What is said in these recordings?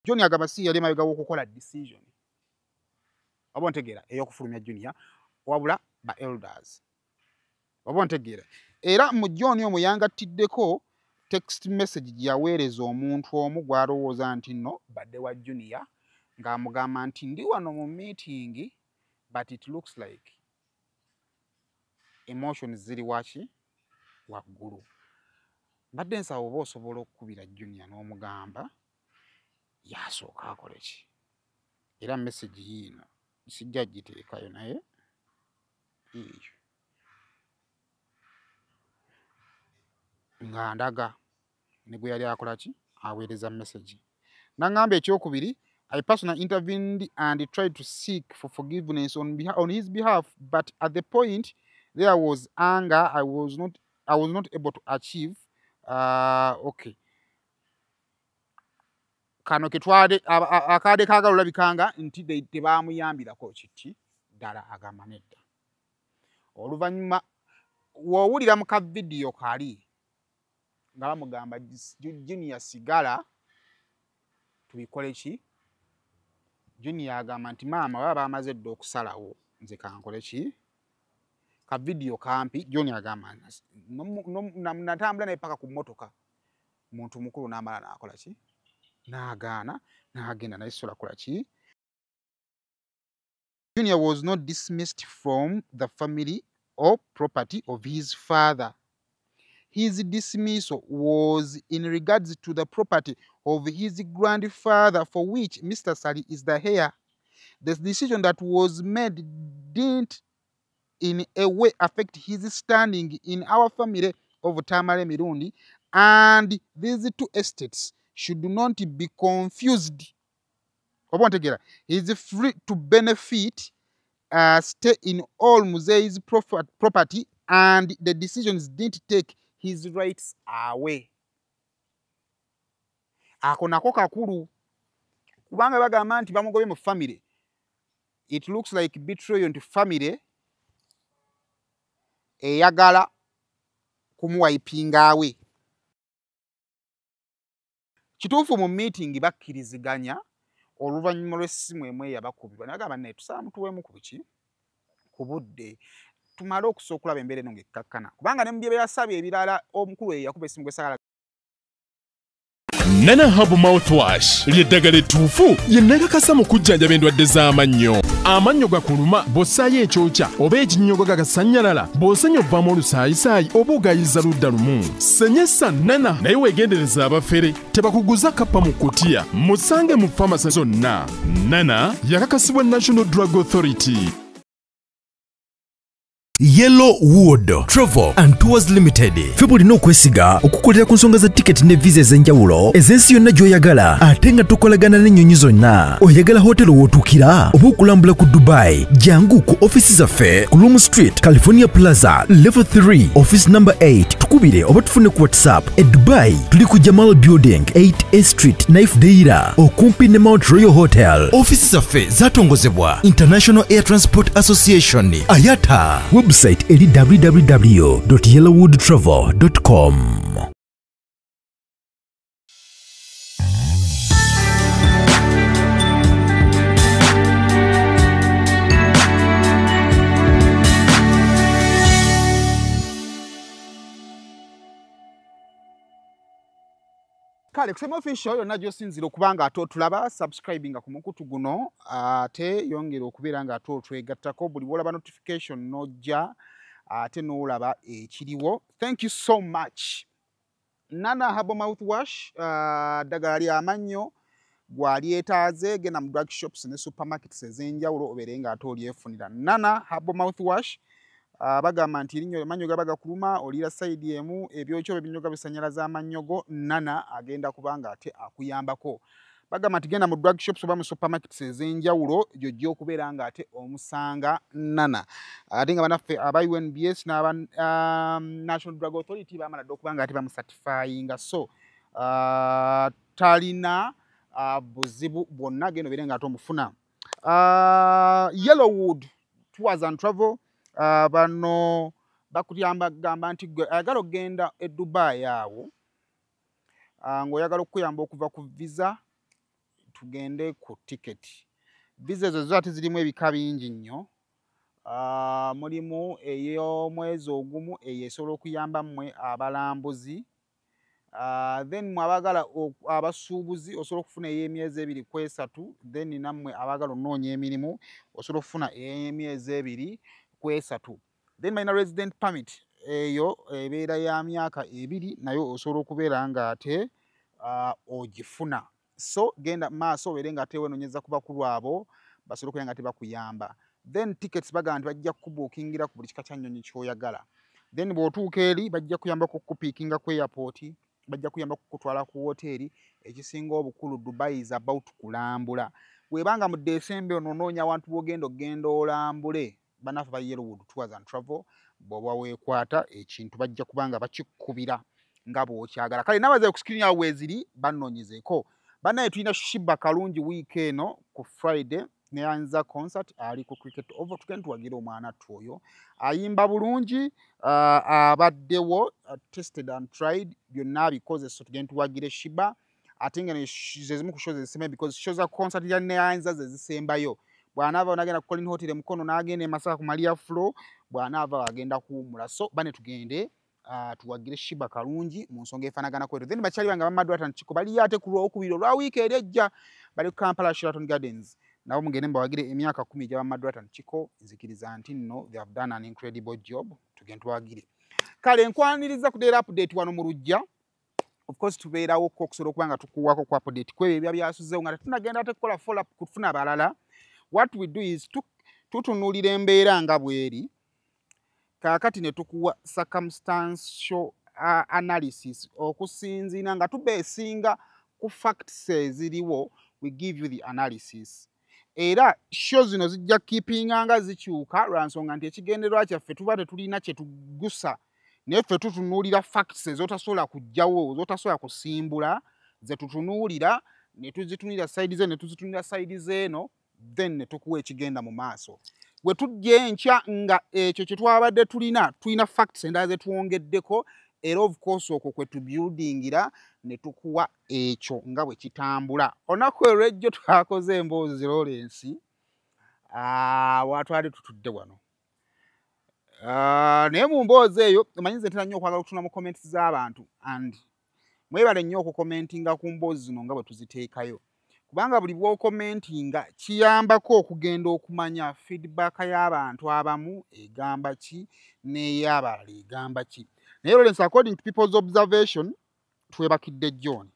John agamba si yali emabega w'okukola decision, oba ontegeera, ey'okufulumya Junior, wabula ba elders, oba ontegeera. Era mu John omwo yangattiddeko text message gye yaweereza omuntu omu gw'alowooza nti nno badde wa Junior, ng'amugamba nti ndi wano mu meeting, but it looks like emotions ziri waki waggulu. Mbadde nsaba oba osobola okukubira Junior n'omugamba yasooka akole ki. Era message yiino sijja giteekayo, naye eyo nga ndaga ne gwe yali akola ki, aweereza message. N'aŋŋamba ekyokubiri, I personally intervened and tried to seek for forgiveness on his behalf, but at the point there was anger I was not able to achieve. Okay, kano ketwade akade kaagala olabikanga nti tebamuyambirako kiti ddala. Agamba nedda. Oluvannyuma w'owulira mu ka vidiyo kali nga bamugamba, "Junior, sigala tubikole ki?" Junior agamba nti maama, baba bamaze dda okusalawo, nze kankole ki? Ka vidiyo kampi. John agamba natambula naye paka ku mmotoka, muntu mukulu n'amala n'akola ki, n'agaana n'agenda naye sobola kukola ki. Junior was not dismissed from the family or property of his father. His dismissal was in regards to the property of his grandfather, for which Mr. Ssali is the heir. The decision that was made didn't in a way affect his standing in our family of Tamale Mirundi, and these two estates should not be confused. Oba ontegeera, he is free to benefit, stay in all Muzee's property, and the decisions didn't take his rights away. Ako nako kakulu, kubanga bagamba nti bamugobye mu family. It looks like betrayal nti family eyagala kumuwipinga away. Kituufu mu meeting bakkiriziganya oluvannyuma lw'essimu emu eyabakubirwa, nagamba naye tusaba mutuweemu ku biki, ku budde, tumale okusooka okulaba embeera eno ng'ekkakkana, kubanga ne mu bye yasabye ebirala omukulu eyo yakuba essimu gwe sagala. Nana Herbal Mouthwash ly'eddagala ettuufu ye nakakasa mu kujjanjaba endwadde z'amannyo. Amannyo gakuluma bw'ossaayo ekyokya oba ekinnyogo gagasannyalala, bw'osenya ovaamu olusaayisaayi oba ogayiza ludda lumu. Senyesa Nana, naye weegendereza abafere tebakuguza kappa mu kutiya. Musange mu famasi zonna. Nana yakakasibwa National Drug Authority. Yellow Wood Travel and Tours Limited ffe bulina okwesiga okukolera ku nsonga za tiketi ne visa ez'enjawulo ez'ensi yonna gy'oyagala, ate nga tukolagana n'ennyonyi zonna. Oyagala hotelo w'otuukira oba okulambula ku Dubai? Jangu ku ofisi zaffe ku Loom Street, California Plaza, level 3, office number 8. Tukubire oba tufune ku WhatsApp. E Dubai tuli ku Jamal Building, 8A Street, Naif Deira, okumpi ne Mount Royal Hotel. Ofisi zaffe zatongozebwa International Air Transport Association, IATA. Website eri www.yellowwoodtravel.com. Kale kusema official yonna gy'osinziira okuba nga ate otulaba, subscribinga ku mukutu guno, ate yongera okubeera nga ate otwegattako. Buli bw'olaba notification n'ojja ate n'olaba ekiriwo. Thank you so much. Nana Herbal Mouthwash, ddagala ly'amannyo gwalyetaaze. Genda mu drug shops ne supermarkets ez'enjawulo obeere nga ate olyefunira Nana Herbal Mouthwash. Bagamba nti erinnyo amannyo gaba gakuluma, oliira side emu, ebyokyo ebinyoga bisanyalaza amannyo go, Nana agenda kuba nga ate akuyambako. Bagamba nti genda mu drug shops oba mu supermarkets ez'enjawulo gy'ojja okubeera nga ate omusanga Nana. Ate nga bannaffe aba UNBS n'aba National Drug Authority bamala dda okuba nga ate bamucertifyinga, so talina buzibu bwonna. Genda obeere nga ate omufuna. Yellowwood Tours and Travel, bano bakuyamba gamba nti gwe ayagala okugenda e Dubai awo, ng'oyagala okukuyamba okuva ku visa, Tugende ku ticket. Visa ezo zo ate zirimu ebika bingi nnyo. Mulimu ey'omwezi ogumu, eyo esobola okuyamba mmwe abalambuzi. Then mwe abaagala abasuubuzi osobola okufuna ey'emyezi 2 ku 3. Then nammwe abaagala onoonya emirimu osobola okufuna ey'emyezi 2 ku 3. Then balina resident permit, eyo ebeera ya myaka 2, nayo osobola okubeera ng'ate ogifuna. So genda maaso obeere nga ate wenoonyeza ku bakulu abo basobole okubeera nga tebakuyamba. Then tickets bagamba nti bajja kukubuukingira ku buli kika kya nnyonyi ky'oyagala. Then bw'otuuka eri bajja kuyambako okukupiikinga ku airport, bajja kuyamba kukutwala ku woteeri. Ekisinga obukulu, Dubai is about kulambula. Bw'ebanga mu December ono onoonya awantu bw'ogenda okugenda olambule, bannaffe ba Yellowwood Tours and Travel bw'oba weekwata ekintu bajja kuba nga bakikubira nga bw'okyagala. Kale nabaze ku screen awo weeziri, bannoonyezeeko. Bannaye, tulina Sheebah Kalungi wiiki eno ku Friday neyanza concert ali ku Cricket Oval. Tugende tuwagire omwana ttu oyo, ayimba bulungi, abaddewo, tested and tried, byonna abikoze. So tugende tuwagire Sheebah, ate nga zezimu ku show zezisembayo, because show za concert ya neyanza ze zisembayo. Bw'anaava nagenda ku Colin Hotel Mukono, n'agenda e Masaka ku Maria Flo, bw'anaava agenda kuwummula. So bane tugende tuwagire Sheebah Kalungi mu nsonga efaanagana kweto. Then bakyali bange ba Madrat and Chiko baliyo ate ku Lwokubiri olwa wiiki eri ejja, bali ku Kampala Sheraton Gardens. Nabo mugende mbawagire emyaka 10 egya ba Madrat and Chiko. Nzikiriza nti nno they have done an incredible job. Tugende tuwagire. Kale nkwaniriza ku daily update wano mu Lujja. Of course tubeerawo ko okusobola okuba nga tukuwako ku update kwebyo ebya byasuzeewo nga tetunagenda ate kukola follow up kufuna balala. What we do is tutunuulira embeera nga bw'eri kaakati ne tukuwa circumstantial analysis okusinziira nga tubeesinga ku facts eziriwo. We give you the analysis, era show zino zijja keepinga nga zikyuka lwa nsonga nti ekigendererwa kyaffe tuba tetulina kye tugusa, naye ffe tutunuulira facts ez'otasobola kuggyawo, z'otasobola kusimbula, ze tutunuulira ne tuzitunulira side ze ne tuzitunulira side z'eno, then ne tukuwa ekigenda mu maaso. Bwe tujja enkya nga ekyo kye twabadde tulina, tulina facts endala ze twongeddeko, era of course okwo kwe tubuildingira ne tukuwa ekyo nga bwe kitambula. Olunaku olw'ejjo twakoze emboozi Lawrence, watwali tutudde wano, naye mu mboozi eyo omanyi nze ntera nnyo okwagala okutuna mu comments z'abantu, and mwebale nnyo okukomentinga ku mboozi zino nga bwe tuziteekayo, kubanga buli bw'okomentinga kiyambako okugenda okumanya feedback y'abantu abamu egamba ki n'ey'abalala egamba ki. Naye Lawrence, according to people's observation, twebakidde John.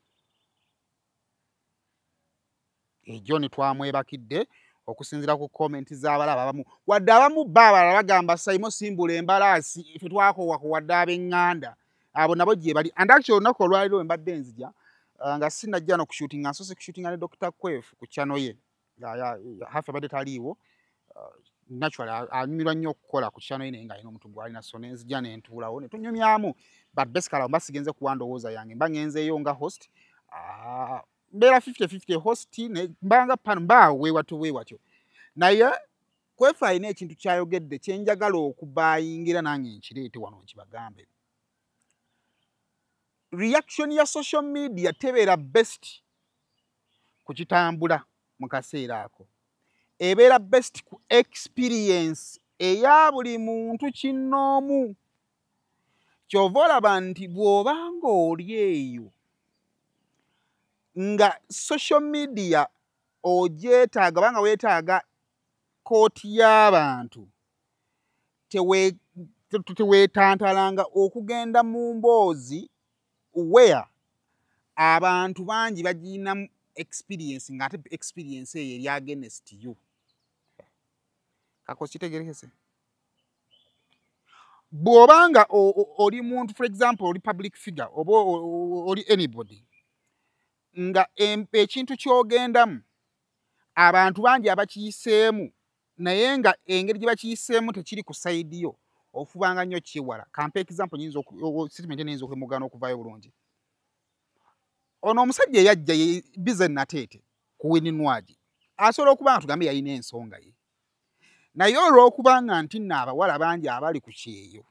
John twamwebakidde okusinziira ku comment z'abalaba abamu, wadde abamu ba abalala bagamba Saimo simbula embalaasi, ffe twakoowa wadde ab'eŋŋanda abo nabo gye bali. And actually olunaku olwaliro we mbadde nzija, nga sinajja no kushootinga, nsoose kushootinga ne Dr. Kwef ku channel ye. Hafi abadde taliiwo, naturally anyumirwa nnyo okukola ku channel ye, naye ng'alina omuntu gw'alina, so ne nzija ne ntuulawo ne tunyumyamu. But basically mba sigenze kuwa ndowooza yange, mba ngenzeeyo nga host, mbeera 50-50 host, mbanga pano mbaawo weewatyo weewatyo. Naye Kwefu alina ekintu kyayogedde kyenjagala okubayingira nange nkireete wano nkibagambe. Reaction ya social media tebeera best ku kitambula mu kaseera ako, ebeera best ku experience eya buli muntu kinnoomu. Kyova olaba nti bw'obanga oli eyo nga social media ogyetaaga, obanga weetaaga kooti y'abantu, teweetantalanga okugenda mu mboozi where abantu bangi bagirinamu experience, ng'ate experience eyo eri against you. Kako kitegerekese? Bw'obanga oli muntu, for example oli public figure oba oli anybody, nga ekintu ky'ogendamu abantu bangi abakiyiseemu, naye nga engeri gye bakiyiseemu tekiri ku side yo, ofubanga nnyo kiwala. Kampa example, nyinza statement neyinza okwemugana okuvaayo bulungi. Ono omusajja eyajja Bizzy Nateete ku Winnie Nwagi asobola okuba nga tugambe yalina ensonga ye, naye olw'okubanga nti nno abawala bangi abali ku kyeyo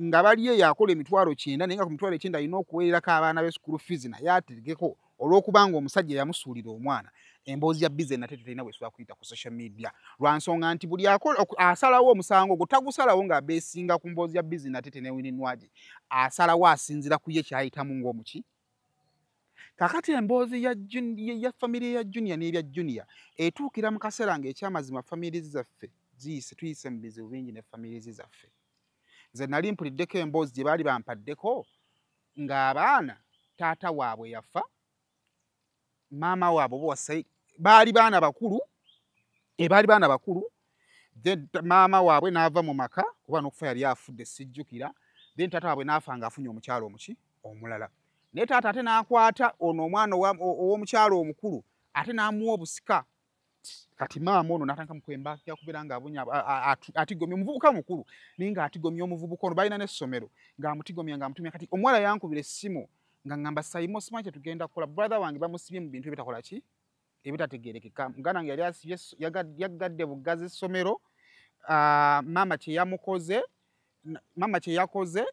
nga bali eyo akola 90,000, naye nga ku 90,000 alina okuweererako abaana be school fees, naye ategeko Olw'okubanga omusajja yamusuulira omwana, emboozi ya Bizzy Natete terina bwesobola kuyita ku social media, lwa nsonga nti buli asalawo omusango ogwo tagusalawo ng'abeesinga ku mboozi ya Bizzy Natete ne Winnie Nwagi. Asalawo asinzira ku ye kyayitamu ng'omuki. Kakati emboozi ya famire ya Junior n'ebya Junior etuukira mu kaseera ng'ekyamazima famire zaffe ziyise, tuyise mu bizibu bingi ne famire zaffe. Nze nali mpuliddeko emboozi gye baali bampaddeko ng'abaana taata waabwe yafa, maama waabwe oba wasa, baali baana bakulu, baali baana bakulu, then maama waabwe n'ava mu maka oba n'okufa yali afudde, sijjukira. Then taata waabwe n'afa ng'afunye omukyalo omuki omulala, naye taata ate n'akwata ono omwana ow'omukyalo omukulu, ate n'amuwa obusika. Kati maama ono n'atandika mukwemba kubeera ng'abunya atigomya omuvubuka mukulu, naye ng'atigomya omuvubuka ono, balina n'essomero, ng'amutigomya, ng'amutumya. Kati omuwala yankubira essimu nga ŋŋamba, "Saimo, simanyi kye tugenda kukola, brother wange bamusibye mu bintu ebitakola ki, ebitategeerekeka. Muganda wange yali asibye, yaggadde buggazi essomero, maama kye yamukoze, maama kye yakoze,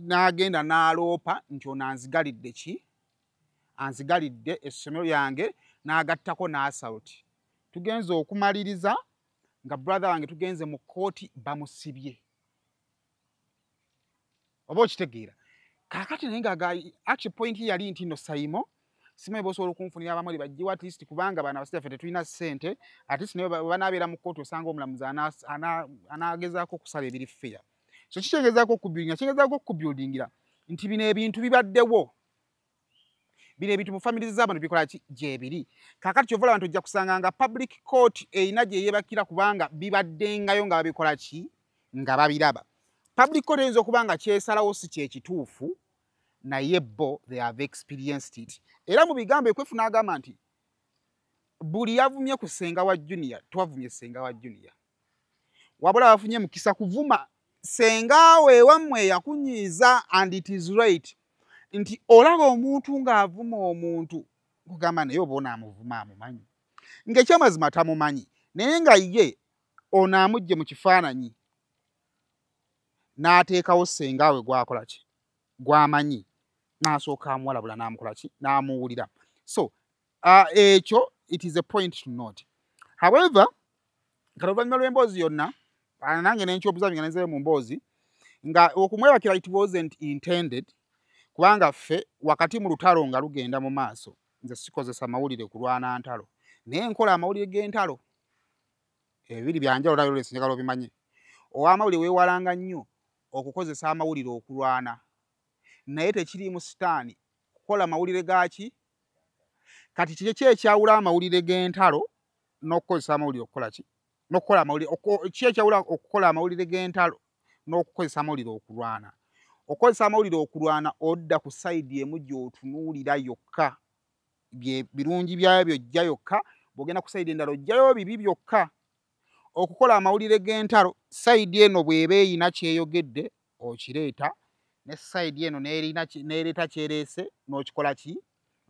n'agenda n'aloopa nti ono anzigalidde ki, anzigalidde essomero lyange, n'agattako n'assault. Tugenze okumaliriza nga brother wange tugenze mu kkooti, bamusibye." Oba okitegeera? Kaakati naye nga actually point ye yali nti, "No Saimo, simanyi bosobola okunfunira abamuli bajjiwa at least, kubanga bano abasajja ffe tetulina ssente, at least naye banaabeera mu kkooti, osanga omulamuzi anaagezaako okusala ebiri fair." So kikyengezaako okubuildinga, kyengezaako okubuildingira nti bino ebintu bibaddewo, bino ebintu mu family z'abantu bikola ki, gyebiri. Kaakati kyova olaba nti ojja kusanga nga public court erina gye yeebakira, kubanga bibaddengayo nga babikola ki, nga babiraba. Public court eyinza okuba nga kyesalawo si kyekituufu, naye bo they have experienced it. Era mu bigambo ekwefu n'agamba nti buli yavumye ku ssenga wa Junior, twavumye ssenga wa Junior, wabula bafunye mukisa kuvuma ssenga we ewammwe eyakunyiiza. And it is right nti olaba omuntu ng'avuma omuntu, kugamba naye oba onaamuvuma amumanyi, ng'ekyamazima tamumanyi, naye nga ye ono amuggye mu kifaananyi n'ateekawo ssenga we gwakola ki, gwamanyi, n'asooka amuwalabula, n'amukola ki, n'amuwulira. So ekyo it is a point to note. However, kati oluvannyuma lw'emboozi yonna, nange nenkyobuzabi nga nenzeyo mu mboozi nga okumwebakira, it wasn't intended, kubanga ffe wakati mu lutalo nga lugenda mu maaso, nze sikozesa mawulire kulwana ntalo, naye nkola amawulire g'entalo ebibiri byanjawulo. Nayo njagala obimanye, ow'amawulire weewalanga nnyo okukozesa amawulire okulwana, naye tekiriimu sitaani kukola mawulire gaki. Kati kiki ekyawula amawulire g'entalo n'okukozesa amawulire okukola ki, n'okukola amawulire? Ki ekyawula okukola amawulire g'entalo n'okukozesa amawulire okulwana? Okukozesa amawulire okulwana, odda ku side emu gy'otunuulira yokka, bye birungi byayo byojja yokka. Bw'ogenda ku side endala, ojjayo bibi byokka. Okukola amawulire g'entalo, side eno bw'eba eyina kyeyogedde, okireeta, ne side eno n'ereeta kyereese, n'okikola ki,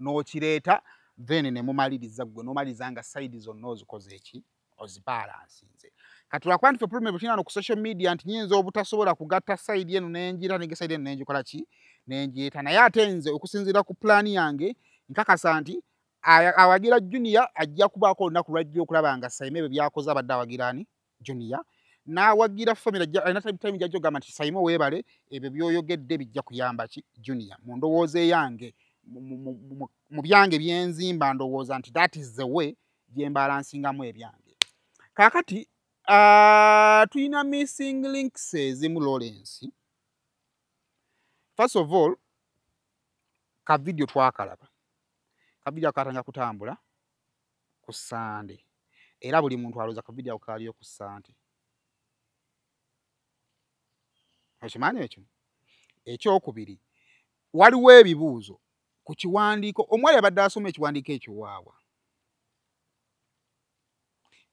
n'okireeta, then ne mumaliriza, ggwe n'omaliriza nga side zonna ozikoze eki, ozibalansinze. Kati lwakuba nti ffe problem tulina no ku social media nti nyinza obutasobola kugatta side eno nenjira nege side eno nenjikola ki, nenjireeta. Naye ate nze okusinziira ku pulaani yange, nkakasa nti awagira Junior ajja kubaako olunaku lwajja okulaba nga Saimo ebyo byakoze abadde awagira ani, Junior, n'awagira family. Alina time gyajja okugamba nti, "Saimo weebale, ebyo by'oyogedde bijja kuyamba ki, Junior." Mu ndowooza eyange, mu byange byenzimba, ndowooza nti that is the way gye mbalansingamu ebyange. Kaakati tulina missing links ezimu. Lawrence, first of all, ka video twakalaba, ka video akatanga kutambula ku Sande, era buli muntu alowooza ka video ako kaaliyo ku Sande. Okimanyi ekyo? Ekyokubiri, waliwo ebibuuzo ku kiwandiiko omuwala yabadde asoma ekiwandiiko ekyo waawa.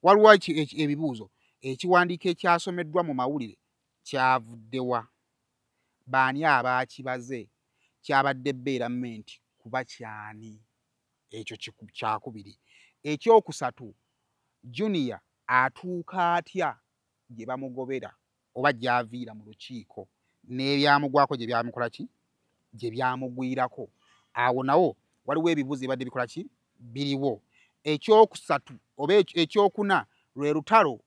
Waliwo ebibuuzo: ekiwandiiko ekyasomeddwa mu mawulire kyavuddewa? Baani abaakibaze? Kyabadde bbeera kuba kyani? Ekyo kyakubiri. Ekyokusatu, Junior atuuka atya gye bamugobera oba gy'aviira mu lukiiko n'ebyamugwako gye byamukola ki, gye byamugwirako? Awo nawo Waliwo ebibuuzo ebadde bikola ki biriwo. Ekyokusatu oba ekyokuna lwe lutalo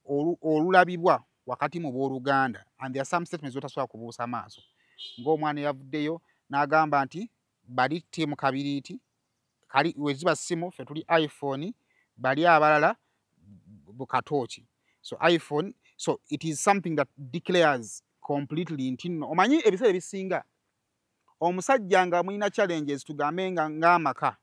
olulabibwa wakati mu booluganda, and there are some statements zotasobola kubuusa maaso, ng'omwana yavuddeyo n'agamba nti bali team kabiriiti, kali weziba simu ffe tuli iPhone, bali abalala bukatooki. So iPhone, so it is something that declares completely nti nno omanyi ebiseera ebisinga omusajja nga mulina challenges, tugambe nga ng'amaka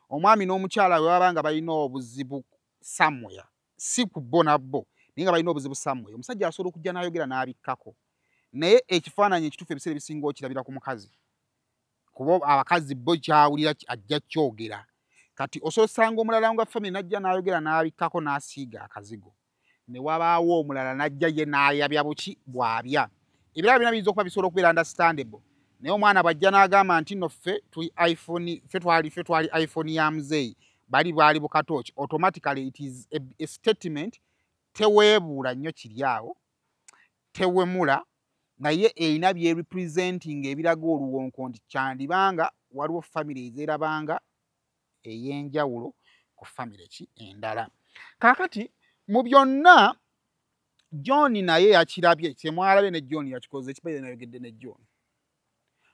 omwami n'omukyala bwe baba nga balina obuzibu somewhere, si ku bo na bo, naye nga balina obuzibu somewhere, omusajja asobola okujja n'ayogera n'abikkako, naye ekifaananyi ekituufu ebiseera ebisinga okirabira ku mukazi, kuba abakazi bo kyawulira ajja kyogera. Kati osoosanga omulala nga family n'ajja n'ayogera n'abikkako n'asiiga akazigo, ne wabaawo omulala n'ajja ye n'ayabya buki bw'abya. Ebirala byonna biyinza okuba bisobola okubeera understandable, naye omwana bw'ajja n'agamba nti nno ffe tuli iPhone, ffe twali iPhone ya muzeeyi, bali bwali bukatooki, automatically it is a statement teweebuula nnyo kiri awo, tewemula, naye erina byerepresenting ebiraga oluwonko nti kyandibanga waliwo family ezeerabanga ey'enjawulo ku family ki endala. Kaakati mu byonna John naye yakirabye, kyemwalabye ne John yakikoze ekibaire. Nayogedde ne John,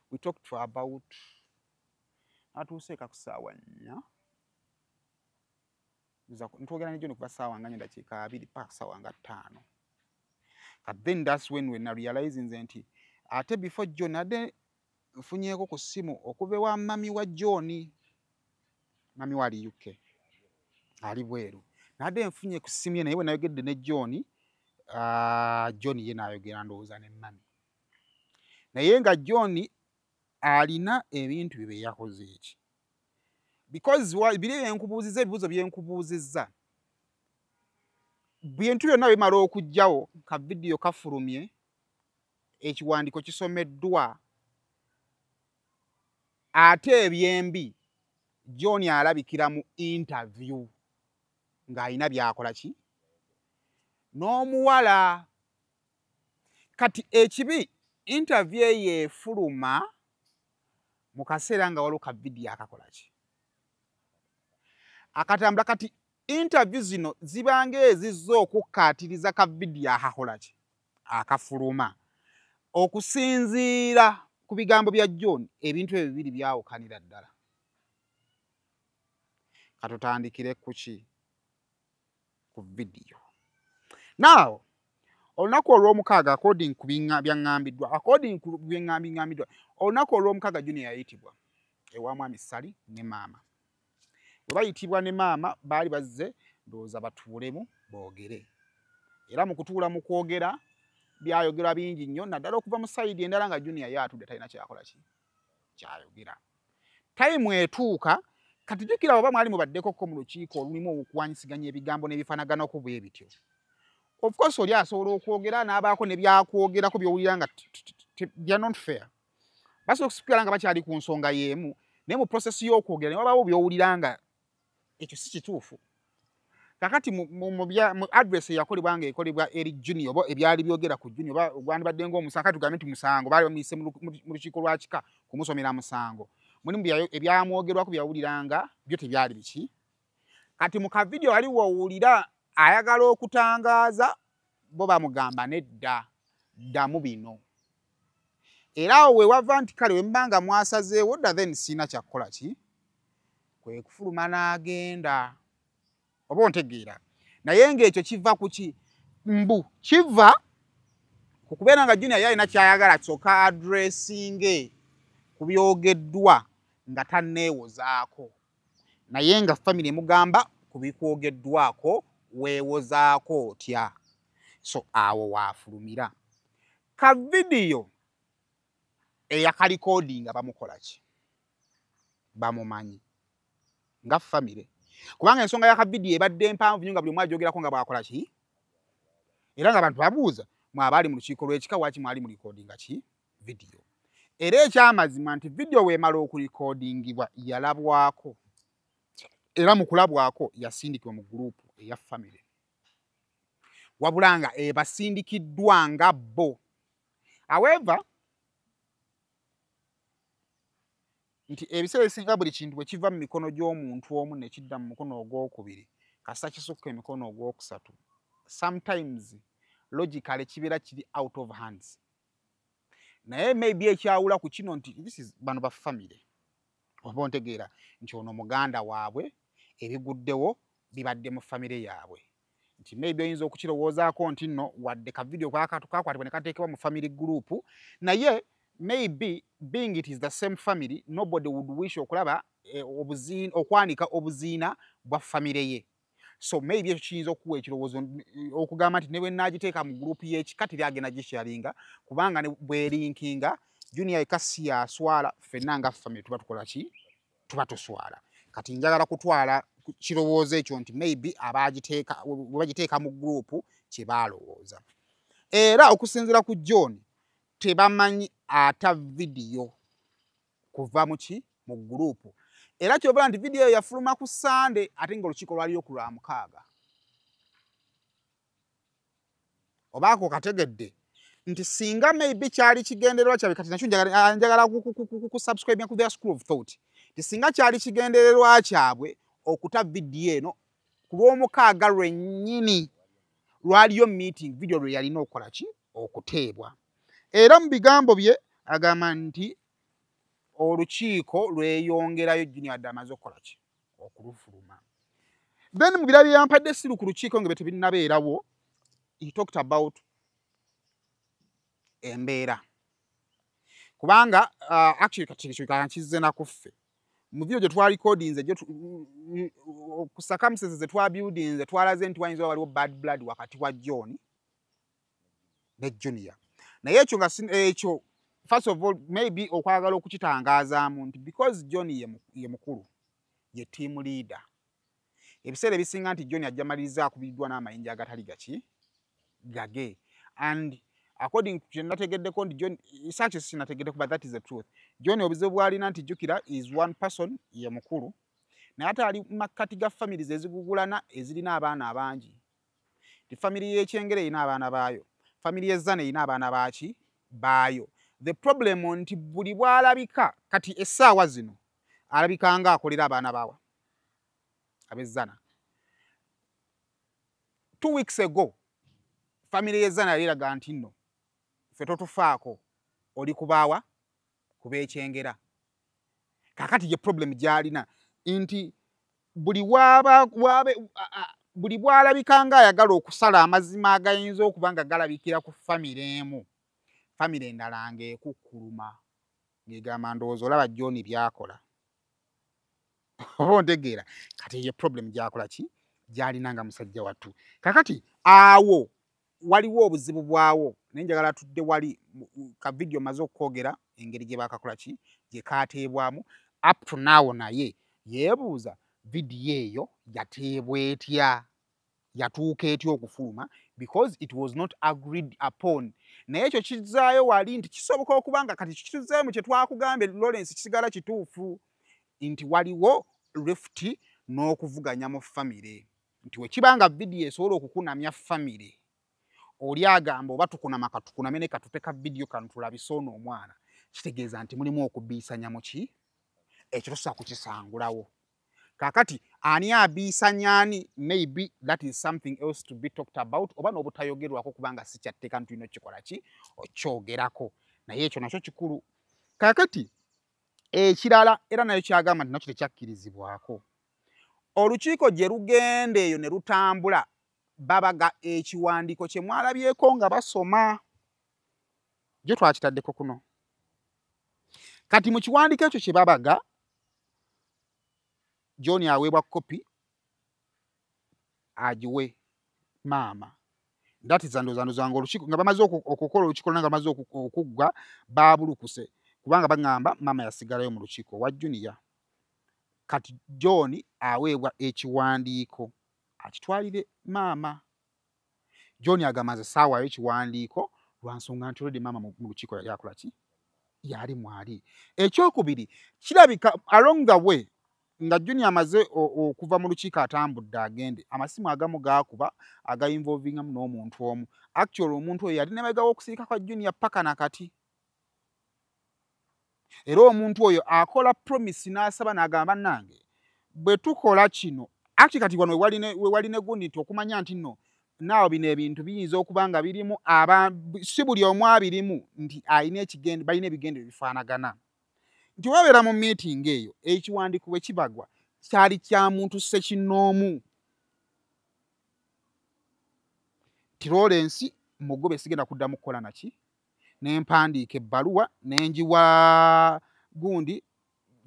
we talked for about, atuuseeka ku ssaawa 4, ntwogera ne John kuva ssaawa nga 4:20 paka ssaawa nga 5. But then that's when I realizing nti ate before John ade nfunyeeko ku ssimu okuva ewa mami wa John, mami wa ali UK, ali bweru, nadde nfunye ku ssimu ye, naye bwe nayogedde ne John, John ye n'ayogera ndowooza ne mami, naye nga John alina ebintu bye bye yakoze eki, because biri byenkubuuzizza, ebibuuzo byenkubuuzizza, bintu byonna bimala okuggyawo ka vidiyo kafulumye, ekiwandiiko kisomeddwa, ate ebyembi John alabikira mu interview ng'alina by'akola ki n'omuwala. Kati ekibi, interview eyo efuluma mu kaseera nga waliwo ka vidiyo akakola ki akatambula. Kati interview zino zibanga ezizza okukkaatiriza ka vidiyo akakola ki akafuluma. Okusinziira ku bigambo bya John, ebintu ebyo bibiri byawukanira ddala. Katutandikire kuki? Ku vidiyo. Now olunaku olwomukaaga, according ku byaŋŋambiddwa, according ku byeŋŋambiŋŋambiddwa, olunaku olwomukaaga Junior yayitibwa ewa mwami Ssali ne maama. Bwe bayitibwa ne maama, baali bazze ndowooza batuulemu boogere, era mu kutuula mu kwogera byayogerwa bingi nnyo, naddala okuva mu side endala nga Junior ye atudde talina kyakola ki kyayogera. Time etuuka, kati jjukira oba mwali mubaddekoko mu lukiiko olulimu okuwanyisiganya ebigambo n'ebifaanaganako bwe bityo, of course oli asobola okwogera n'abaako ne byakwogerako by'owulira nga they are not fair. Basobola okusigala nga bakyali ku nsonga y'emu, naye mu process y'okwogera ne wabaawo by'owulira nga ekyo si kituufu. Kakati mu address eyakolebwa nga ekolebwa eri Junior, oba ebyali byogera ku Junior, oba gwandibadde ng'omusango, kati tugambe nti musango, baali bamuyise mu lukiiko lwa kika kumusomera musango, mulimu ebyamwogerwako byawuliranga byo tebyali biki. Kati mu kavidiyo waliwo owulira ayagala okutangaaza, bo bamugamba nedda, ddamu bino. Era awo we wava nti kale we muba nga mwasazeewo dda, then siina kyakkola ki, kwe kufuluma n'agenda, oba ontegeera. Naye ng'ekyo kiva ku ki? Mbu kiva ku kubeera nga Junior ye alina kyayagala kyokka addressinge ku byogeddwa nga tanneewozaako, naye nga family emugamba ku bikwogeddwako weewozaako otya? So awo waafulumira. Ka vidiyo eyakalikodinga bamukola ki, bamumanyi nga family, kubanga ensonga ya kavidiyo ebadde empanvu nnyo nga buli omu agyogerako nga bwakola ki, era nga abantu babuuza, mwe abaali mu lukiiko lw'ekika waki mwali mu likodinga ki vidiyo? Era ekyamazima nti vidiyo weemala okulikodingibwa yalabwako, era mu kulabwako yasindikibwa mu group eya family, wabula nga ebasindikiddwa nga bo. However, Nti ebiseera ebisinga buli kintu bwe kiva mu mikono gy'omuntu omu ne kidda mu mukono ogwokubiri, kasita kisukka emikono ogwokusatu, sometimes logically kibeera kiri out of hands. Naye maybe ekyawula ku kino nti this is bano ba family, oba ontegeera nti ono muganda waabwe, ebiguddewo bibadde mu famire yaabwe, nti maybe oyinza okukirowoozaako nti nno wadde ka video kakwatibwa ne kateekebwa mu family group, naye maybe being it is the same family, nobody would wish okulaba okwanika obuziina bwa famire ye. So maybe ekyo kiyinza okuwa ekirowoozo okugamba nti ne bwe naagiteeka mu group y'ekika teri agenda gisharinga, kubanga ne bwerinkinga Junior eka si yaswala, ffenna nga family tuba tukola ki, tuba tuswala. Kati njagala kutwala kirowoozo ekyo nti maybe abagiteeka bwe bagiteeka mu group kye baalowooza. Era okusinziira ku John, tebamanyi ata vidiyo kuva mu ki, mu group. Era kyobala nti vidiyo yafuluma ku Sande ate ng'olukiiko lwaliyo ku lwa mukaaga. Obaako kategedde nti singa maybe kyali kigendererwa kyabwe, kati nakyo njagala ku subscribe ku their school of thought, nti singa kyali kigendererwa kyabwe okuta vidiyo eno ku lw'omukaaga lwennyini lwaliyo meeting, vidiyo lwe yalina okukola ki, okuteebwa. Era mu bigambo bye agamba nti olukiiko lweyongerayo Junior adde amaze okukola ki, okulufuluma. Then mu birala bye yampadde siru ku lukiiko nga bye tebinnabeerawo, he talked about embeera, kubanga actually kati kizze nakuffe mu video gye twalikodinze ku circumstances ze twabuildinze, twalaze nti wayinza waliwo bad blood wakati wa John ne Junior. Naye ekyo nga ekyo first of all maybe okwagala okukitangazaamu nti because John ye mukulu, ye team leader, ebiseera ebisinga nti John ajja maliriza akubiriddwa n'amayinja agatali gaki gage. And according to nategeddeko nti John, such sinategeddeko, but that is the truth, John obuzibu bw'alina nti jjukira is one person, ye mukulu, naye ate ali makkati ga families ezigugulana ezirina abaana abangi. Nti family y'Ekyengere erina abaana baayo, family y'Ezzana erina abaana baaki baayo. The problem nti buli bw'alabika kati essaawa zino alabika nga akolera abaana baawa ab'Ezzana. 2 weeks ago family y'Ezzana yali eraga nti nno ffe totufaako, oli kubaawa kubeekyengera. Kaakati ye problem gy'alina nti buli bw'alabika nga ayagala okusala amazima agayinza okuba nga galabikira ku famire emu, famire endala ng'ekukkuluma ng'egamba ndowooza olaba John by'akola. Oba ontegeera? Kati ye problem gy'akola ki, gy'alina nga musajja wattu. Kakati awo waliwo obuzibu bwawo, naye njagala tudde wali ka video maze okwogera engeri gye bakakola ki, gye kateebwamu up to now. Naye yeebuuza vidiyo eyo yateebwa etya, yatuuka etya okufuluma, because it was not agreed upon. Naye ekyo kizzaayo wali nti kisoboka okuba nga kati kituzzeeyo mu kye twakugambye Lawrence, kisigala kituufu nti waliwo rift n'okuvuganya mu famire, nti we kiba nga vidiyo esobola okukunamya famire, oli agamba oba tukunama katukuname ne katute ka vidiyo kano tulabise ono omwana, kitegeeza nti mulimu okubiisanya mu ki, ekyo tosobola kukisangulawo. Kaakati ani abiisanya ani, maybe that is something else to be talked about, oba n'obutayogerwako kubanga si kyatteeka nti tulina okukikola ki, okyogerako, naye ekyo nakyo kikulu. Kaakati ekirala era nayo kyagamba nti nakyo tekyakkirizibwako, olukiiko gye lugenda eyo ne lutambula babaga ekiwandiiko kye mwalabyeko nga basoma, gye twakitaddeko kuno. Kati mu kiwandiiko ekyo kye babaga, John aweebwa kopi agiwe maama. Ndatiza ndowooza nga olukiiko nga bamaze okukola olukiiko nga bamaze okuggwa baabulukuse, kubanga baŋŋamba maama yasigalayo mu lukiiko wa Junior. Kati John aweebwa ekiwandiiko akitwalire maama. John agamba nze saawaayo ekiwandiiko lwa nsonga nti already maama mu lukiiko yali akola ki, yali mwali. Ekyokubiri kirabika along the way nga Junior amaze okuva mu lukiiko atambudde agende, amasimu agamu gaakuba againvolvingamu n'omuntu omu. Actually omuntu oyo yali nemabegawo okusirika kwa Junior paka nakati. Era omuntu oyo akola promise n'asaba n'agamba, nange bwe tukola kino. Actually, kati wano wewali ne gundi nti okumanya nti nno naawe bino ebintu biyinza okuba nga birimu, si buli omu abirimu nti alina ekigendo, balina ebigendo ebifaanagana. Nti wabeera mu meeting eyo, ekiwandiiko bwe kibagwa kyali kya muntu ssekinnoomu, ti Lawrence mugobe, sigenda kuddamu kukola naki, nempandiika ebbaluwa nenjiwa gundi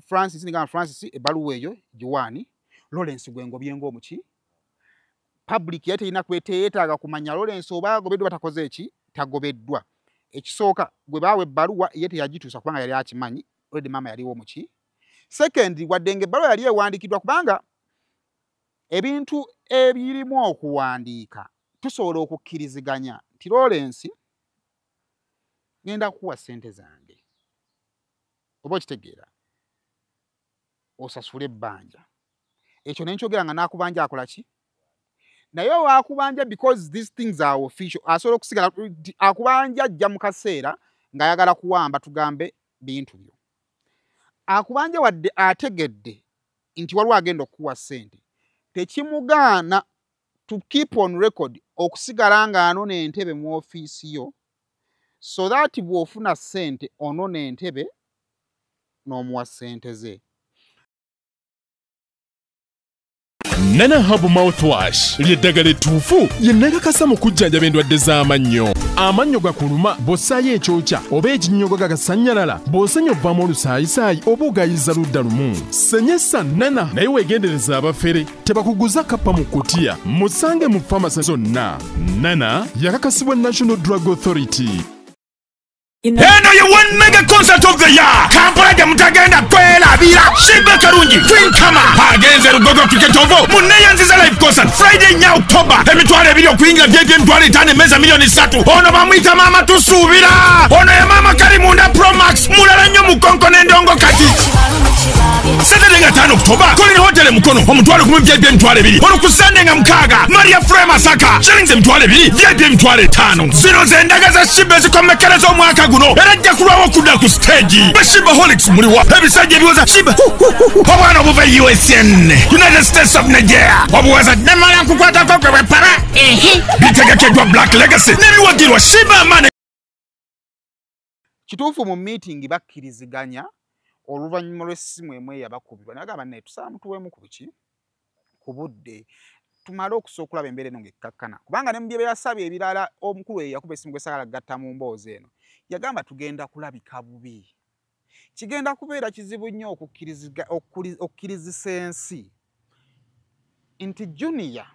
Francis, nigamba Francis ebbaluwa eyo giwaani Lawrence gwe ngobye ng'omuki. Public yali terina kweteetaaga kumanya Lawrence oba agobeddwa takoze eki, tagobeddwa. Ekisooka, gwe baawa ebbaluwa ye teyagituusa kubanga yali akimanyi already maama yaliwo muki. Second, wadde nga ebbaluwa yali ewandiikiddwa, kubanga ebintu ebirimu okuwandiika tusobola okukkiriziganya nti Lawrence ngenda kukuwa ssente zange, oba okitegeera, osasule ebbanja. Ekyo nenkyogera nga naakubanja akola ki, naye owakubanja, because these things are official, asobola okusigala akubanja. Ajja mu kaseera ng'ayagala kuwamba, tugambe bintu byo, akubanja wadde ategedde nti waliwo agenda okukuwa ssente, tekimugaana to keep on record okusigala ng'anona entebe mu ofiisi yo, so that bw'ofuna ssente onona entebe n'omuwa ssente ze. Nana Herbal Mouthwash ly'eddagala ettuufu lye nakakasa mu kujjanjaba endwadde z'amannyo. Amannyo gakuluma bw'ossaayo ekyokya oba ekinnyogo gagasannyalala, bw'osenya ovaamu olusaayisaayi oba ogayiza ludda lumu, senyesa Nana. Naye weegendereza abafere, tebakuguza kappa mu kutiya. Musange mu famasi zonna. Nana yakakasibwa National Drug Authority. Eno ye one mega concert of the year, Kampala gye mutagenda kwerabira. Sheebah Karungi, Queen Kama agenze Lugogo Cricket Oval muneyanziza live concert Friday 4 October. 20,000 okuyingira, VIP 50,000, emmeeza 3 million. Ono bamuyita Maama Tusuubira. Ono ye Maama Kalimunda Promax, mulala nnyo mu konko n'endongo. Kati Saturday nga 5 October, Colin Hotel Mukono, 10,000, VIP 20,000. Ono ku Sunday nga 6, Maria Frema Masaka, shillings 20,000, VIP 50,000. Zino zendaga za Sheebah ezikomekkereza omwaka guno, era ajja kulwawo okudda ku stage. Ba Sheebaholics muliwa, ebisajja ebiwoza Sheebah, obwana obuva USN, United States of Nigeria, obuwaza namala nkukwatako gwe bwepara. Bitegekeddwa Black Legacy n'ebiwagirwa Sheebah Money. Kituufu, mu meeting bakkiriziganya oluvannyuma lw'essimu emu eyabakubirwa, nagamba naye tusaba mutuweemu ku biki, ku budde, tumale okusobola okulaba embeera eno ng'ekkakkana, kubanga ne mu bye yasabye ebirala, omukulu eyo yakuba essimu gwe sagala kugatta mu mboozi eno, yagamba tugenda kulabika bubi, kigenda kubeera kizibu nnyo okukkirizisa ensi nti Junior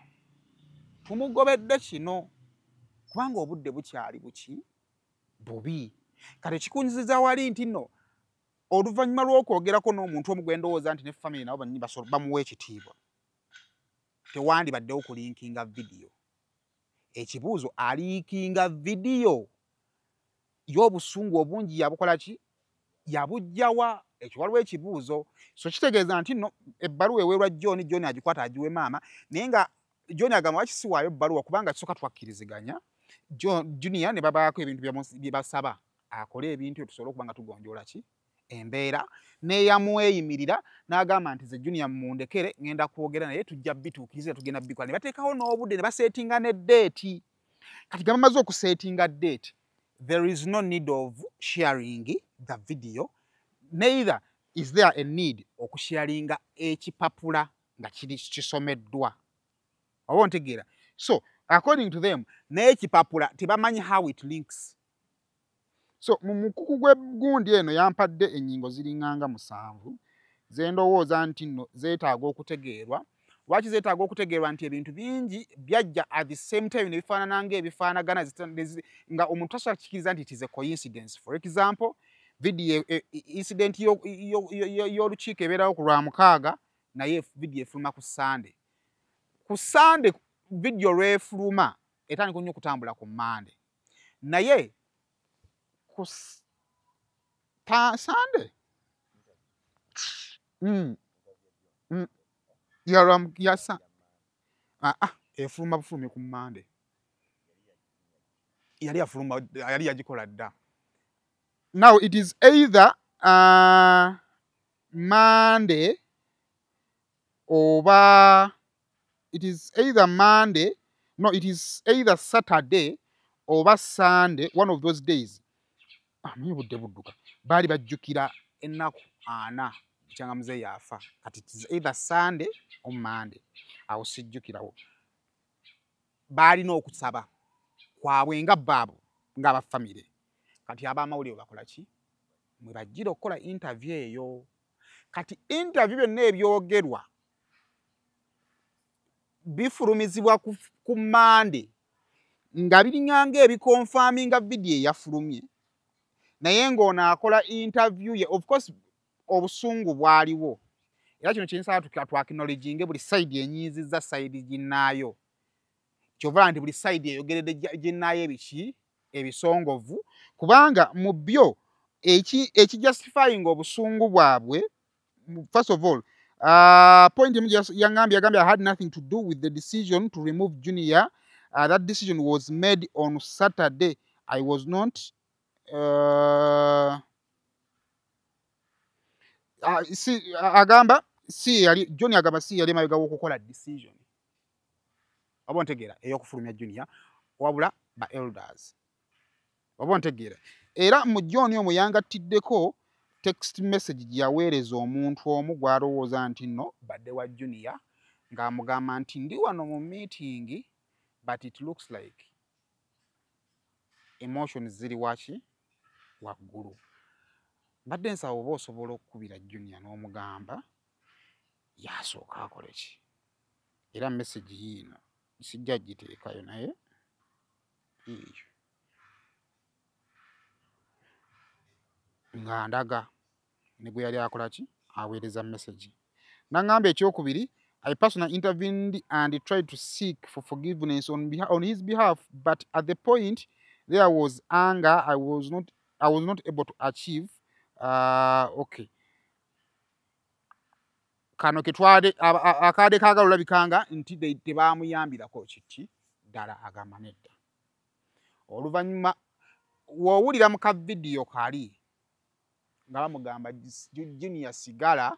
tumugobedde kino, kubanga obudde bukyali buki bubi. Kati kikunziza wali nti nno oluvannyuma lw'okwogerako n'omuntu omu gwe ndowooza nti ne family nabo bannyini bamuwa ekitiibwa, tewandibaddewo kuleakinga vidiyo. Ekibuuzo, aleakinga vidiyo y'obusungu obungi yabukola ki, yabuggyawa? Ekyo waliwo ekibuuzo. So kitegeeza nti nno ebbaluwa eweerwa John, John agikwata agiwe maama, naye nga John agamba waki siwaayo bbaluwa, kubanga kisooka twakkiriziganya Junior ne babaako ebintu bye basaba akole, ebintu ebyo tusobole okuba nga tugonjoola ki embeera. N'eyamweyimirira n'agamba nti ze Junior mundekere, ŋŋenda kwogera naye, tujja bituukiriza, tugenda bikola. Ne bateekawo n'obudde ne basettinga ne date. Kati nga bamaze okusettinga date, there is no need of sharing the video, neither is there a need okusharinga ekipapula nga kiri kisomeddwa, oba ontegeera. So according to them, n'ekipapula tebamanyi how it links. So mu mukuku gw'egundi eno yampadde ennyingo ziringanga 7 ze ndowooza nti nno zeetaaga okutegeerwa. Lwaki zeetaaga okutegeerwa? Nti ebintu bingi byajja at the same time ne bifaanana ng'ebifaanagana, nga omuntu tasobola kukikiriza nti it is a coincidence. For example, video incident y'olukiiko ebeerawo ku Lwamukaaga, naye video efuluma ku Sande. Ku Sande video lwefuluma etandika nnyo okutambula ku Mande, naye ku Sande yasa efuluma bufulumi ku Mande, yali yafuluma, yali yagikola dda. Now it is either Monday oba it is either Monday, no, it is either Saturday oba Sunday, one of those days. Amanyi budde budduka, baali bajjukira ennaku 40 kyanga muzeeyi afa. Kati it is either Sunday or Monday, awo sijjukirawo. Baalina okusaba kwabwe nga baabo ng'abafamire. Kati abamawulire bakola ki? Mwe bajjira okukola interview eyo. Kati interview byonna ebyogerwa bifulumizibwa ku Monday nga biringanga ebikonfaminga video eyafulumye, naye ng'ono akola interview ye. Of course obusungu bwaliwo, era kino kyensaba twacknowledginge buli side enyiizizza side ginnaayo. Kyova nti buli side eyogeredde ginnaayo ebiki ebisongovu, kubanga mu byo ekijustifying obusungu bwabwe. First of all, point yangambye, yagambye, "I had nothing to do with the decision to remove Junior. That decision was made on Saturday. I was not si, agamba si yali John, agamba si yali mabega w'okukola decision, oba ontegeera, ey'okufulumya Junior, wabula ba elders, oba ontegeera. Era mu John omwo yangattiddeko text message gye yaweereza omuntu omu gw'alowooza nti nno badde wa Junior, ng'amugamba nti ndi wano mu meeting, but it looks like emotions ziri waki waggulu. Mbadde nsaba oba osobola okukubira Junior n'omugamba yasooka akole ki. Era message yiino, sijja giteekayo, naye yiiyo nga ndaga ne gwe yali akola ki, aweereza message. N'aŋŋamba ekyokubiri, "I personally intervened and tried to seek for forgiveness on his behalf, but at the point there was anger I was not able to achieve." Okay, kano ketwade akade kaagala olabikanga nti tebamuyambirako kiti ddala. Agamba nedda. Oluvannyuma w'owulira mu ka vidiyo kali nga bamugamba, "Junior, sigala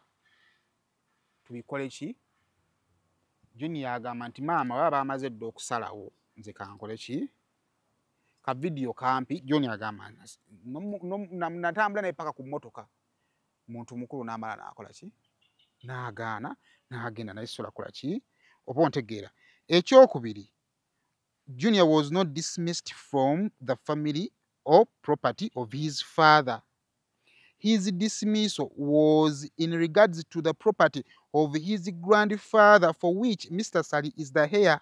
tubikole ki?" Junior agamba nti maama, baba bamaze dda okusalawo, nze kankole ki? Ka vidiyo kampi. John agamba natambula naye paka ku mmotoka, muntu mukulu n'amala n'akola ki, n'agaana n'agenda naye sobola kukola ki, oba ontegeera. Ekyokubiri, Junior was not dismissed from the family or property of his father. His dismissal was in regards to the property of his grandfather, for which Mr. Ssali is the heir.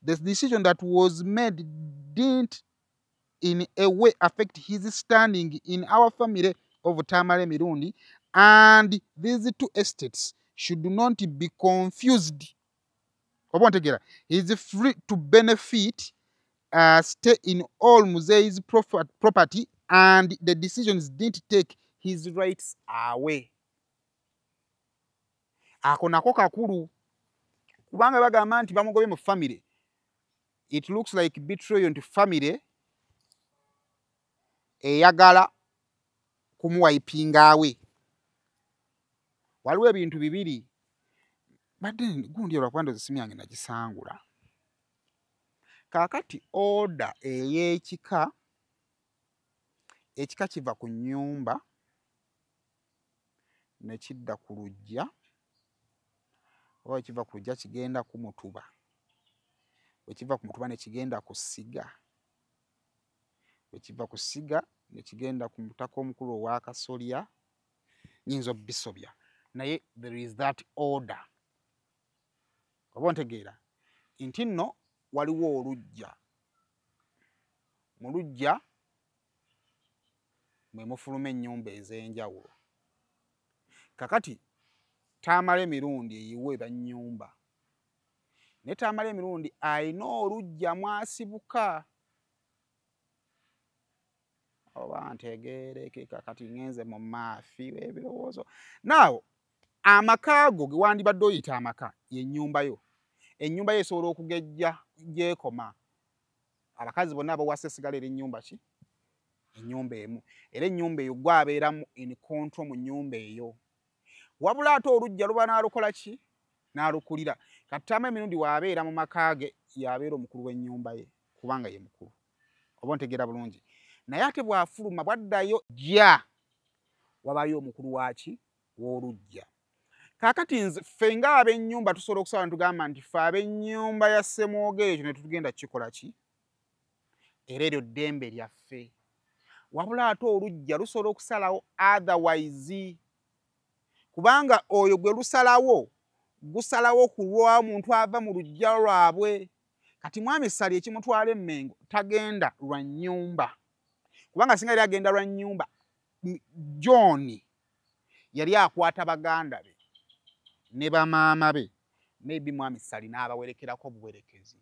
The decision that was made didn't in a way affect his standing in our family of Tamale Mirundi, and these two estates should not be confused. Oba ontegeera, he is free to benefit, stay in all Muzee's property, and the decisions didn't take his rights away. Ako nako kakulu, kubanga bagamba nti bamugobye mu family. It looks like betrayal nti family eyagala kumuwipinga away. Waliwo ebintu bibiri badde gundi olwakuba ndoza essimu yange nagisangula. Kaakati order ey'ekika, ekika kiva ku nnyumba ne kidda ku luggya, oba kiva ku luggya kigenda ku mutuba, bwe kiva ku mutuba ne kigenda ku ssiga, bwe kiva ku ssiga ne kigenda ku mutaka omukulu ow'akasolya. Nnyinza obbisobya, naye there is that order, oba ontegeera, nti nno waliwo oluggya, mu luggya mwe mufuluma ennyumba ez'enjawulo. Kakati Tamale Emirundi eyiwe bannyumba, naye Tamale Emirundi ayina oluggya mwasibuka, oba ntegeereke. Kakati ŋŋenze mu maafi ebirowoozo naawo. Amaka ago ge wandibadde oyita amaka y'ennyumba yo. Ennyumba yo esobola okugejja gyekoma, abakazi bonna abawasa esigala eri nnyumba ki. Ennyumba emu, era ennyumba eyo gwabeeramu in control mu nnyumba eyo. Wabula ate oluggya luba n'alukola ki? N'alukulira. Kati Tamale Mirundi waabeera mu maka ge, yabeera omukulu w'ennyumba ye, kubanga ye mukulu. Oba ontegeera bulungi. Naye ate bw'afuluma bw'addayo gya wabayo omukulu waaki? W'oluggya. Kaakati nze ffe ng'ab'ennyumba tusobola okusala ne tugamba nti ffe ab'ennyumba ya Ssemwogerere ekyo ne tutugenda kukikola ki? Era eryo ddembe lyaffe. Wabula ate oluggya lusobola okusalawo otherwise, kubanga oyo gwe lusalawo gusalawo ku lwa muntu ava mu luggya lwabwe. Kati Mwami Ssali ekimutwala Emmengo tagenda lwa nnyumba, kubanga singa yali agenda lwa nnyumba, John yali akwata baganda be ne bamaama be, maybe Mwami Ssali n'abawerekerako obuwerekezi.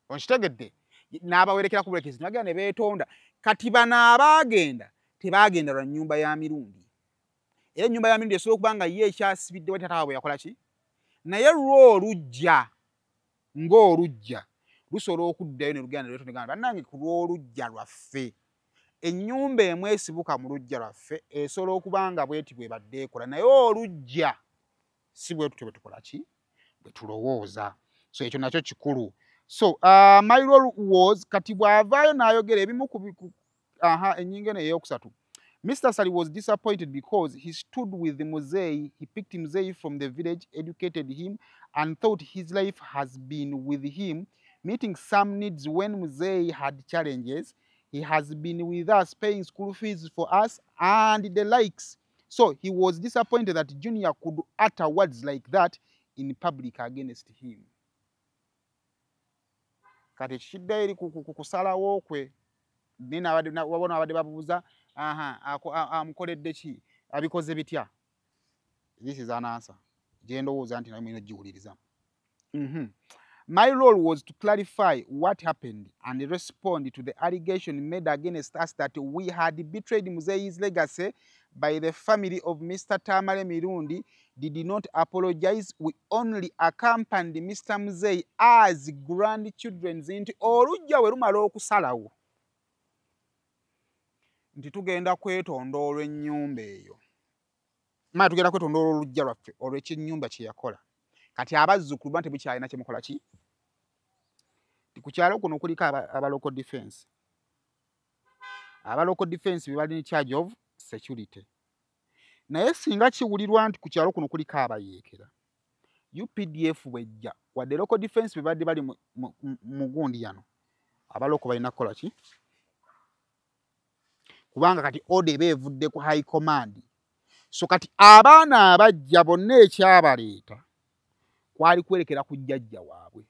Onkitegedde? N'abawerekerako obuwerekezi, ne bagenda ne beetonda. Kati bano abaagenda tebaagenda lwa nnyumba ya Mirundi. Era ennyumba ya Mirundi esobola okuba nga ye ekyasibidde wa taata waabwe yakola ki? Naye lwo oluggya ng'oluggya lusobola okuddayo ne lugenda ne lwetonda, bannange ku lw'oluggya lwaffe. Ennyumba emu esibuka mu luggya lwaffe esobola okuba nga bweti bw'ebadde ekola, naye oluggya si bwe tutyo bwe tukola ki? Bwe tulowooza. So ekyo nakyo kikulu. So my role was, kati bw'avaayo n'ayogera ebimu ku aha ennyingo eno ey'okusatu. Mr. Ssali was disappointed because he stood with Muzei. He picked Muzei from the village, educated him, and thought his life has been with him, meeting some needs when Muzei had challenges. He has been with us, paying school fees for us and the likes. So he was disappointed that Junior could utter words like that in public against him. Kati kiddayo eri ku kusalawo kwe. Wabona abadde babuuza, aha, amukoledde ki? Abikoze bitya? This is an answer. Gye ndowooza nti naye mulina ogiwuliriza. My role was to clarify what happened and respond to the allegation made against us that we had betrayed Muzei's legacy by the family of Mr. Tamale Mirundi. Did not apologize. We only accompanied Mr. Muzei as grandchildren. Nti oluggya we lumala okusalawo nti tugenda kwetonda olw'ennyumba eyo, maa tugenda kwetonda olw'oluggya lwaffe olw'ekyennyumba kye yakola. Kati abazzukulu ba tebukyalina kye mukola ki? Ku kyalo kuno kuliko aba local defense. Aba local defense be bali in charge of security. Naye singa kiwulirwa nti ku kyalo kuno kuliko abayeekera, UPDF bwejja, wadde local defense be badde bali mu gundi yano, abaloko balina kukola ki? Kubanga kati order eba evudde ku high command. So kati abaana abajja bonna ekyabaleeta kwali kwerekera ku jjajja waabwe,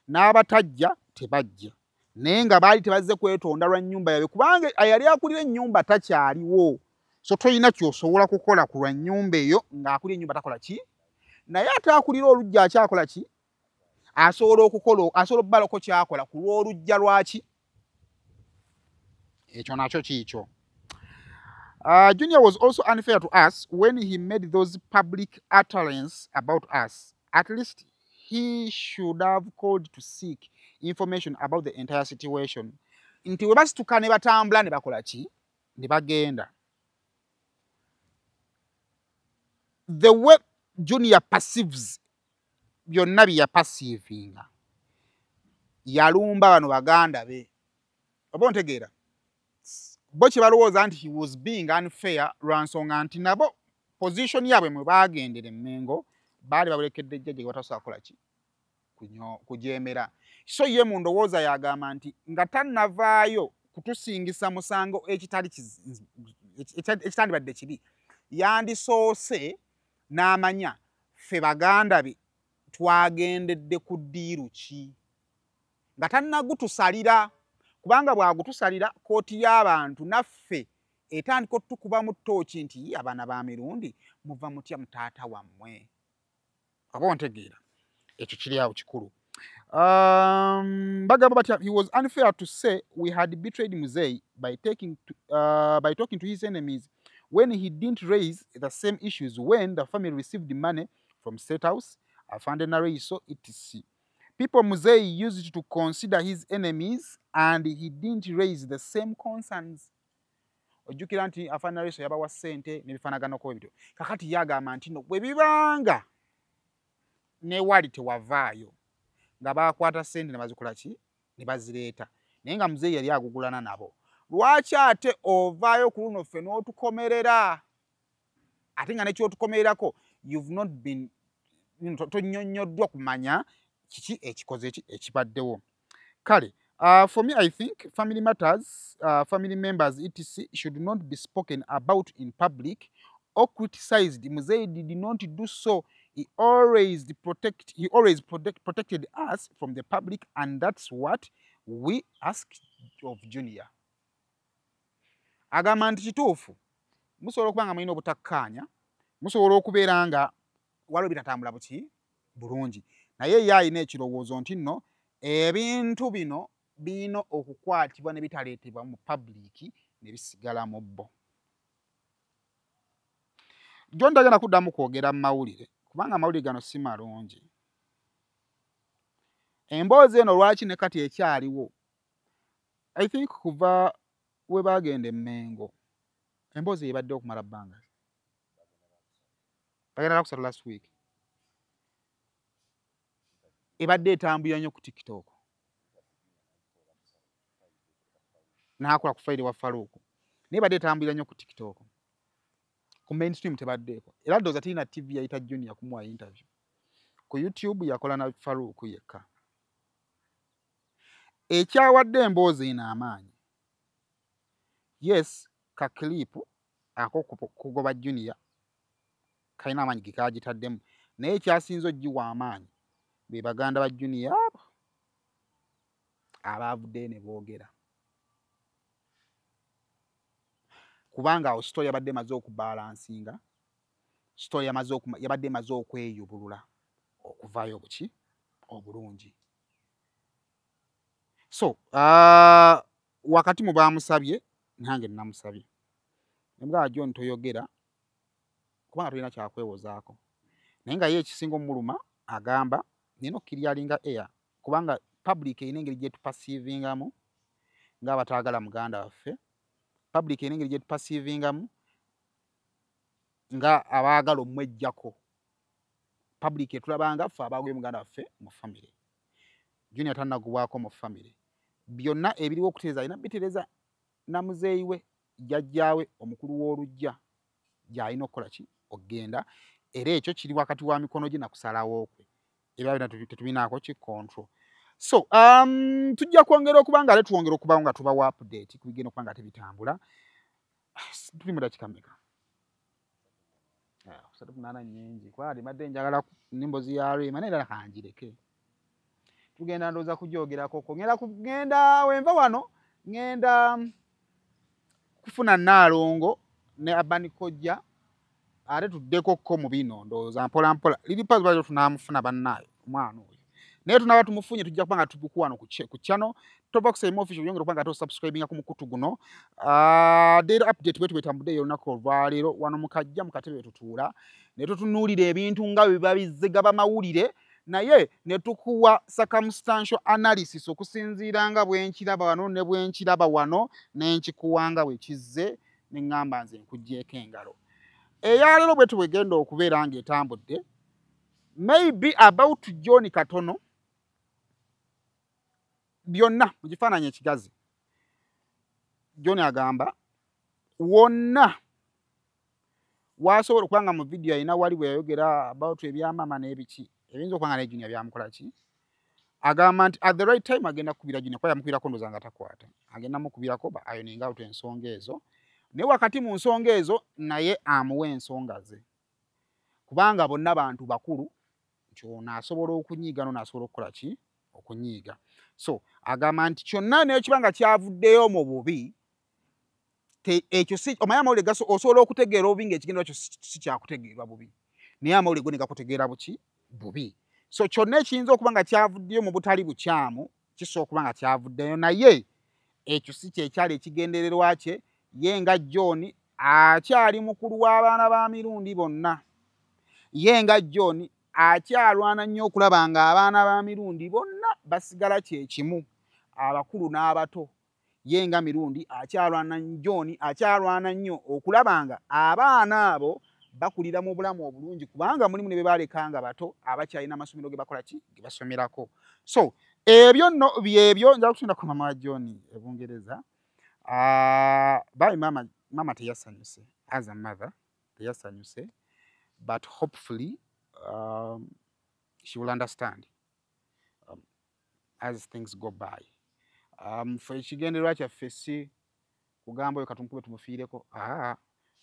n'abatajja tebajja, naye nga baali tebazze kwetonda lwa nnyumba yaabwe, kubanga eyali akulira ennyumba takyaliwo. So toyina ky'osobola kukola ku lwa nnyumba eyo ng'akulira ennyumba takola ki? Naye ate akulira oluggya akyakola ki? Asobola okukola, asobola okubalako ky'akola ku lw'oluggya lwaki? Ekyo nakyo kiikyo. Junior was also unfair to us when he made those public utterances about us. At least he should have called to seek information about the entire situation. Nti we basituka ne batambula ne bakola ki? Ne bagenda. The way Junior perceives byonna bye yaperceivinga, yalumba bano baganda be. Oba ontegeera? Bo kye balowooza nti he was being unfair lwa nsonga nti nabo position yaabwe mwe baagendera Emmengo baali babulekedde jjajja gwe batasobola kukola ki? Kujeemera. So ye mu ndowooza yagamba nti nga tannavaayo kutusingisa musango ekitali ekitandibadde kibi, yandisoose n'amanya ffe baganda be twagendedde ku ddiiru ki, nga tannagutusalira. Kubanga bw'agutusalira kkooti y'abantu naffe etandika otukubamu ttooki nti abaana ba Mirundi muva mutya mu taata wammwe. Oba ontegeera? Ekyo kiri awo kikulu. Bagamba batya, he was unfair to say we had betrayed Muzei by talking to his enemies when he didn't raise the same issues when the family received money from State House, Afande Nareiso, etc. People Muzei used to consider his enemies and he didn't raise the same concerns. Ojjukira nti afaanana Leso yabawa ssente n'ebifaanaganako ebityo. Kakati yagamba nti no bwe bibanga ne wali tewavaayo nga baakwata ssente ne bazikola ki, ne bazireeta, naye nga Muzeeyi yali agugulana nabo, lwaki ate ovaayo ku luno ffe n'otukomerera, ate nga nekyotukomererako you've not been, tonnyonnyoddwa kumanya kiki ekikoze ki ekibaddewo. Kale for me, I think family matters, family members etc should not be spoken about in public or criticized. Muzei did not do so. He always protected us from the public, and that's what we ask of Junior. Agamba nti kituufu musobola okuba nga mulina obutakkaanya, musobola okubeera nga waliwo bitatambula buki bulungi, naye ye alina ekirowoozo nti nno ebintu bino birina okukwatibwa ne bitaleetebwa mu public ne bisigala mu bo. John tagenda kuddamu kwogera mu mawulire kubanga amawulire gano si malungi. Emboozi eno lwaki ne kati ekyaliwo? I think kuva we baagenda e Mmengo emboozi ebadde okumala bbanga, bagenda lwakusatu last week, ebadde etambulira nnyo ku TikTok, n'akola ku Friday wa Faruku, naye ebadde etambulira nnyo ku TikTok, ku mainstream tebaddeeko. Era ndowooza terina TV yayita Junior kumuwa interview, ku YouTube yakola na Faruku yekka. Ekyawadde emboozi eno amaanyi, yes, ka clip ak'okugoba Junior kalina amaanyi ge kaagitaddemu, naye ekyasinze ogiwa amaanyi be baganda ba Junior abo abaavuddeyo ne boogera, kubanga awo story yabadde emaze okubalansinga, story yabadde emaze okweyubulula okuvaayo buki obulungi. So wakati mu baamusabye nange namusabye nemugamba John toyogera kubanga tolina kyakwewozaako, naye nga ye ekisinga omuluma agamba nina okkiryalinga air, kubanga public erina engeri gyetuperceivingamu ng'abataagala muganda waffe, public erina engeri gyetuperceivingamu nga abaagala omwejjako, public etulabanga ffe abaagala muganda waffe mu family. Junior tannagubwako mu family, byonna ebiriwo okutereeza alina bitereeza na muzeeyi we jjajjaawe omukulu w'oluggya gy'alina okukola ki okugenda, era ekyo kiri wakati wa mikono gye nakusalawo kwe, ebya byonna tetulinaako ki control. So tujja kwongera okuba nga ate twongera okubawo nga tubawa update ku bigenda okuba nga tebitambula. Tuli mu dakiika mmeka? 38 nnyingi, kwali mbadde njagala n'emboozi ya Rema naye era kangireke, tugenda ndowooza kugyogerako. Ngenda kugenda wenva wano ngenda kufuna Nnaalongo ne Abani Kojja, ate tuddeko ko mu bino ndowooza mpola mpola liri pazi tunaamufuna bannaayo omwana oyo, naye tunaaba tumufunye tujja kuba nga tubuku wano ku channel Tova ku Saimo Official. Yongera okuba nga ate osubscribinga ku mukutu guno. Daily update bwetu bwetambuddeyo olunaku olwaleero wano mu Kajja mu katebe tutuula ne tutunuulira ebintu nga bwe biba bizze gaba mawulire, naye ne tukuwa circumstantial analysis okusinziira nga bwe nkiraba wano ne bwe nkiraba wano ne nkikuwa nga bwe kizze ne ŋŋamba nze nkuggyeeko engalo. Eyaleero bwetu bwegenda okubeera ng'etambudde maybe about John katono byonna mu kifaananyi ekigazi. John agamba wonna wasobola okuba nga mu vidiyo alina wali bwe yayogera about ebyamaama n'ebiki ebiyinza okuba nga ne Junior byamukola ki, agamba nti at the right time agenda kukubira Junior, kuba yamukubirako ndowooza nga takwata, agenda mukubirako ba ironing out ensonga ezo, naye wakati mu nsonga ezo naye amuwa ensonga ze, kubanga bonna bantu bakulu nti ono asobola okunyiiga n'ono asobola okukola ki okunyiiga. So agamba nti kyonna naye kiba nga kyavuddeyo mu bubi, ekyo si omanyi amawulire gaso osobola okutegeera obubi ng'ekigendererwa kyo si kyakutegeerwa bubi, naye amawulire go ne gakutegeera buki bubi. So kyonna ekiyinza okuba nga kyavuddeyo mu butali bukyamu kisobola okuba nga kyavuddeyo, naye ekyo si kyekyali ekigendererwa kye. Ye nga John akyali mukulu w'abaana ba Mirundi bonna, ye nga John Akyalwana nnyo okulaba nga abaana ba Mirundi bonna basigala kyekimu, abakulu n'abato. Ye nga Mirundi akyalwana, John akyalwana nnyo okulaba nga abaana abo bakulira mu bulamu obulungi, kubanga mulimu ne be baleka nga bato abakyalina amasomero ge bakola ki, ge basomerako. So ebyo nno byebyo. Nja kusinda ku mama wa John e Bungereza. Bayi mama, mama teyasanyuse, as a mother teyasanyuse, but hopefully she will understand as things go by. Ffe ekigendererwa kyaffe si kugamba oyo katumukube tumufiireko. Aa,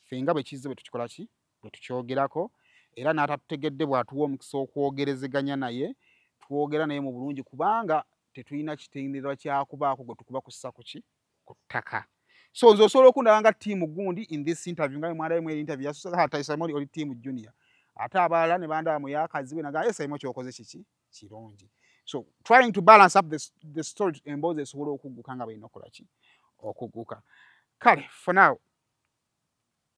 ffe nga bwe kizze bwe tukikola ki, bwe tukyogerako, era n'atatutegedde bw'atuwa omukisa okwogerezeganya naye, twogera naye mu bulungi, kubanga tetulina kitendererwa kyakubaako gwe tukuba kussa ku ki, ku ttaka. So nze osobola okundaba nga team gundi in this interview, nga mwalabe mu interview yasoose Saimo oli team Junior, ate abalala ne bandaba mu yakazi we naga Saimo kyokoze kiki kirungi. So trying to balance up the story, emboozi esobola okugguka nga bw'erina okukola ki, okugguka. Kale, for now.